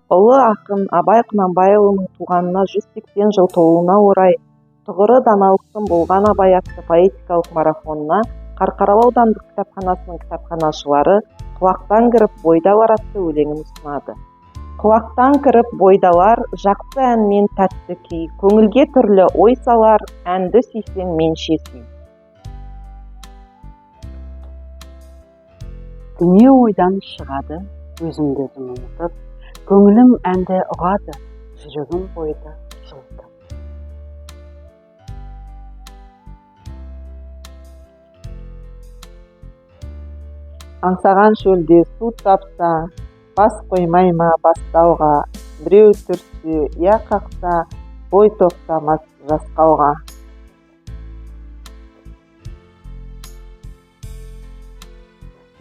Ұлы ақын Абай Құнанбайұлының туғанына 180 жыл толуына орай «Тұғыры даналықтың болған Абай» атты поэтикалық марафонына Қарқаралы аудандық кітапханасының кітапханашылары «Құлақтан кіріп бойды алар» атты өлеңін ұсынады. Құлақтан кіріп бойды алар жақсы ән мен тәтті күй, көңілге түрлі ой салар, әнді сүйсең менше сүй. Дүние ойдан шығады, өзімді өзім ұмытып, көңілім әнді ұғады, жүрегім бойды жылытып. Аңсаған шөлде су тапса, бас қоймай ма бастауға, біреу түртсе, я қақса, бой тоқтамас жасқауға.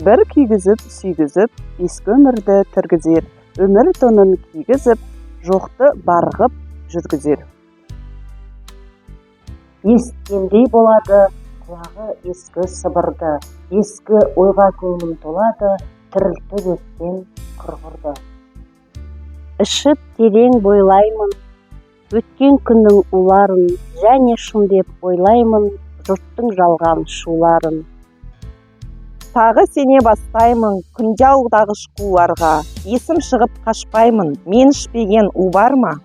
Бір күйгізіп, сүйгізіп, ескі өмірді тіргізер, өмір тонын кигізіп, жоқты бар ғып жүргізер. Есіткендей болады құлағы ескі сыбырды, ескі ойға көңілім толады, тірілтіп өткен құрғырды. Ішіп терең бойлаймын өткен күннің уларын, және шын деп ойлаймын жұрттың жалған шуларын. Тағы сене бастаймын күнде алдағыш қуларға, есім шығып қашпаймын, мен ішпеген у бар ма?